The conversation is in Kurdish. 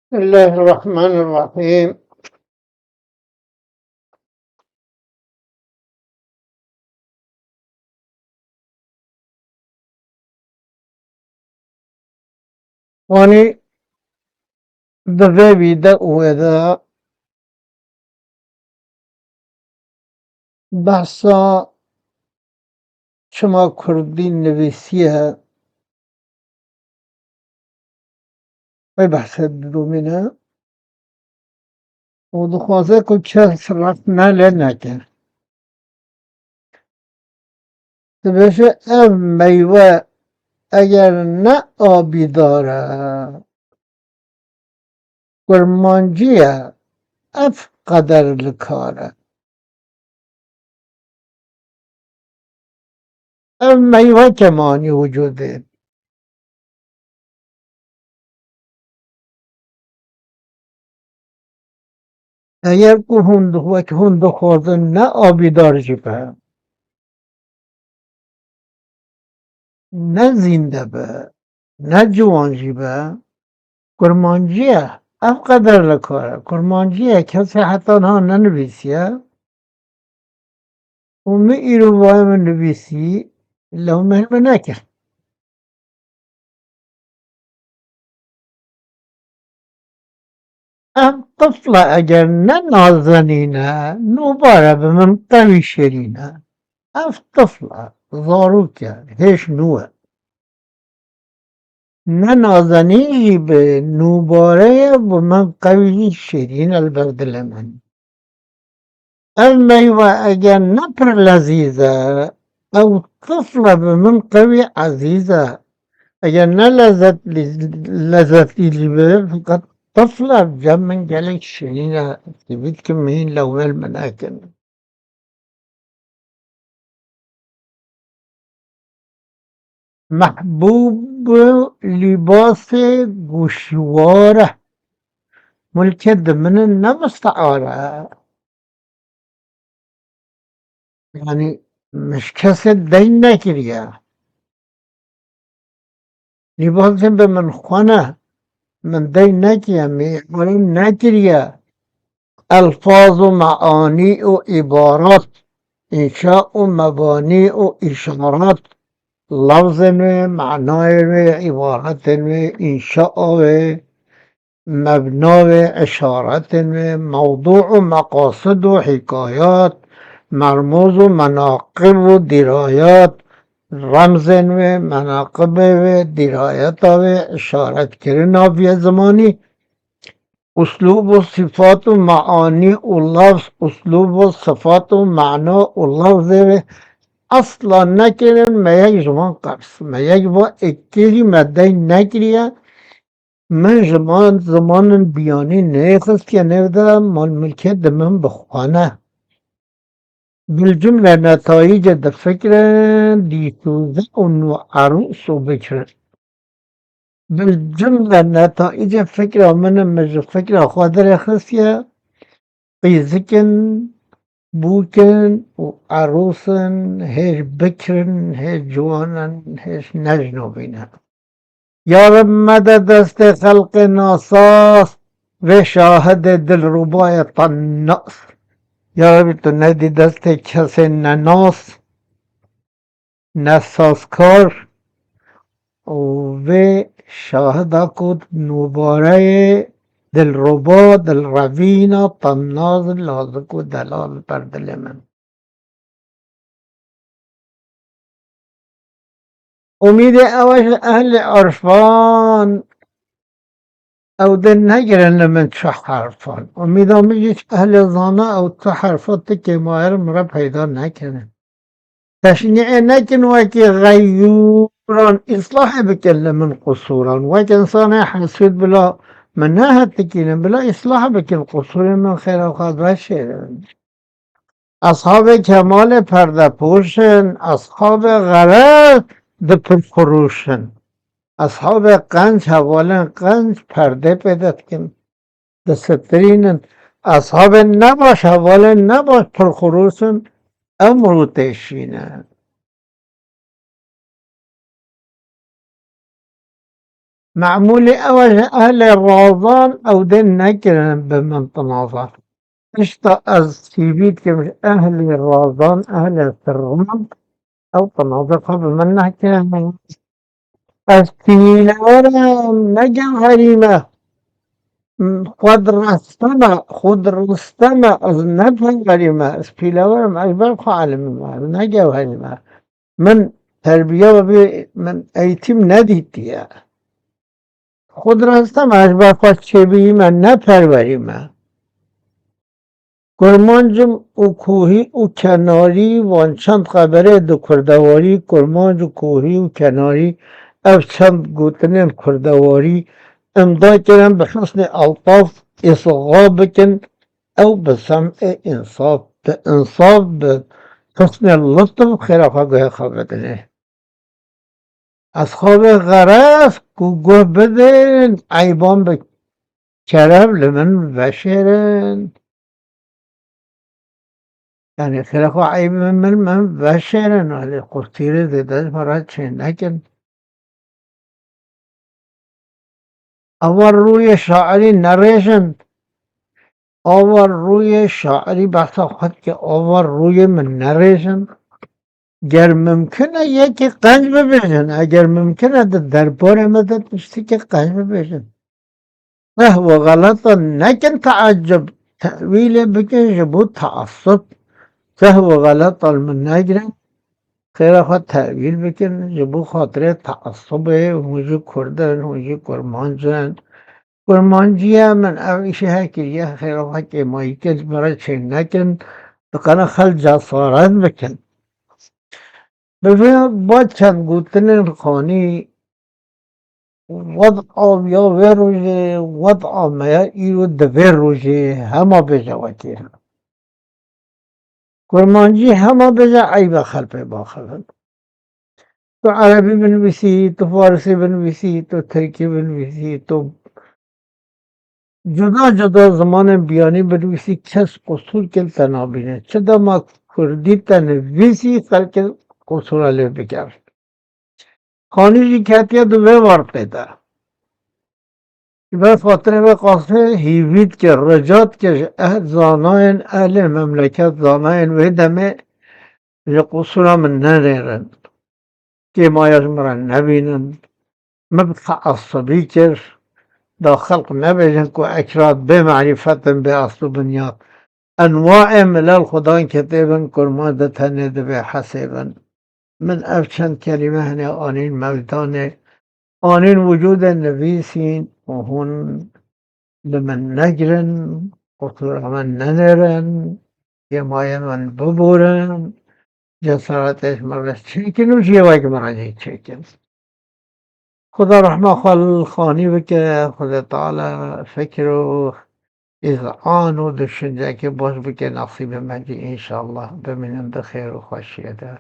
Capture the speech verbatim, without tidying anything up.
بسم الله الرحمن الرحيم. Wanî di vê vîdeoyê de behsa çima kurdî nivîsiye, vê behsê didomîne û dixwaze ku kes rexne lê neke. Dibêje ev meywe eger ne abîdar e, kurmancî ye, ev qeder li kar e. Ev meywe kemanî wicudê. Eger ku hûn di-, wek hûn dixwazin ne abîdar jî be, ne zînde be, ne ciwan jî be, kurmancî ye. Ev qeder li kar e. Kurmancî ye. Kesê heta niha nenivîsiye. Û min îro vaye min nivîsî, lewmel min nekir. Ev tifl e, eger ne nazenîn e, nûbar e, bi min qewî şirîn e. Ev tifl e, zarok e, hêj nû e. Ne nazenîn jî bi nûbare ye, bi min qewî şirîn e li ber dilê min. Ev meywe eger ne pir lezîz e, ew tifl e, bi min qewî ezîz e. Eger ne lezet-, lezetî jî be, feqet tifl e, cem min gelek şirîn e. Divît ki min lewmel min nekin. Mehbûb lîbasê goşîwar e. Milkê diminin ne mistear e. Yanî min ji kesê deyn nekiriye. Lîbasê bi min xwe ne, min deyn nekiriye, min îhale nekiriye. Elfaz û meanî û îbarat, înşa û mebanî û îşarat, lafzên wê, manayên wê, îbaretên wê, înşaa wê, mebna wê, îşaretên wê, mewdû û meqasid û hîkayat, mermûz û menaqib û dîrayat, remzên wê, menaqibê wê, dîrayeta wê, îşaretkirina vê zimanî, uslûb û sifat û meanî û lafz, uslûb û sifat û mana û lafzê wê esla nekirin, me yek ji wan qers. Me yek va êkê jî me deyn nekiriye. Min ji man zimanin biyanî neyê xistiye nêv de, malmilkê di min bi xwe ne. Bilcimle netayîcê difikirin, dîsûze û nû erûs û bikir. Bilcimle netayîcê fikra min in, min ji fikra xwe derêxistiye, qîzikin, bûkin û erûs in, hêj bikir in, hêj ciwan in, hêj nejnovîn in. Ya Reb, mede destê xelqê nasas, vê şahidê dilrûbayê tennas. Ya Reb, tu nedî destê kesê nenas, nesazkar û vê şahida ku nûbareyê dilrûba, dilrevîna, tennaz, lazik û delal li ber dilê min. Umîdê ew e ji ehlê irfan, ew dê negirin li min çi herfan. Umîda min jî ji ehlê zana, ew tu herfa tu kêmayir min re peyda nekirin. Teşnîê nekin wekî xeyûran, îslahê bikin li min qusûran. Wek însanê hesûd bila min nehetikînin, bila îslah bikin qusûrên min, xêra xwe veşêrin. Eshabê kemalê perdepoş in, eshabê xerez dipirxurûş in. Eshabê qenc, hevalên qenc perdê pêde dikin, disitirînin. Eshabê nebaş, hevalên nebaş pirxurûs in, emrû têşînin. Memûlê ew e ji ehlê razan ew dê nekirin bi min tinaza. Tişta ez sîvî dikim ji ehlê razan, ehlê sirran, ew tinaza xwe bi min nekirin. Ez pîlewere me, ne gewherî me. Xwe diresteme, xwe diresteme, ez ne peywerî me. Ez pîlewere me, ez ber xwe elimî me, ez ne gewherî me. Min terbiye ve bê, min eğitim nedîtiye. Xwe diresteme, ez ber xwe çêbîyî me, ne perwerî me. Kurmancim û kohî û kenarî, van çend xeberê di kurdewarî, kurmanc û kohî û kenarî, ev çend gotinên kurdewarî imda kirin bi husnê eltaf îsga bikin, ew bi sem'ê însaf, bi însaf, bi husnê litf xêra xwe guhê xwe bidinê. Ez xwe vê xeref ku guh bidin, eyban bi kerem li min veşêrin. Yani xêra xwe eybê min, min veşêrin, alê qurtîrê zêde ji me re çê nekin. Ava rûyê şairî nerêjin. Ava rûyê şairî behsa xwe dike, ava rûyê min nerêjin. Ger mimkin e yekê qenc bibêjin. Eger mimkin e di derbarê me de tiştekê qenc bibêjin. Sehw û xeleta nekin teeccub, tewîlê bikin ji bo teessub. Sehw û xeleta li min negirin. Xêra xwe tewîl bikin ji bo xatirê teessubê, hûn jî Kurd in, hûn jî Kurmanc in. Kurmanciya min ev îşê her kiriye, xêra xwe kêmayî kir, ji me re çênekin, dikane xelk cesaret bikin. Bi vê ba çend gotinên Xanî, wed'a ya vê rojê, wed'a me ya îro di vê rojê hema bêje wekî. Kurmancî hema bêje eyb e xelpê baxivin. Tu erebî binivîsî, tu farisî binivîsî, tu tirkî binivîsî, tu cuda cuda zimanên biyanî binivîsî, kes qusûrkê li te nabîne. Çi dema kurdî te nivîsî, xelkê qusûra lê bikevin. Xanî jî ketiye di vê wertê de. Ji ber xatirê vê qasê hîvî dike, rica dike ji eh-, zanayên ehlê memleket, zanayên wê demê ji qusûra min nenêrin. Kêmaya ji min re nebînin. Min bi teessubî kir. Da xelk nebêjin ku Ekrad bê merîfet in, bê esl û binyat. Enwaê milel xudan ketê bin, kurmanc de tenê divê hesê bin. Min ev çend kelîme hinê anîn meydanê, anîn wicûdê nivîsîn û hûn li min negirin, qusûra min nenêrin, kêmayên min biborin, cesaretê ji min re çêkin û ji yê wek min re jî çêkin. Xuda rehma xwe li Xanî bike, Xwedê Teala fikir û îzan û düşüncekê baş bike nesîbê me jî înşallah. Bimînin di xêr û xweşiyê de.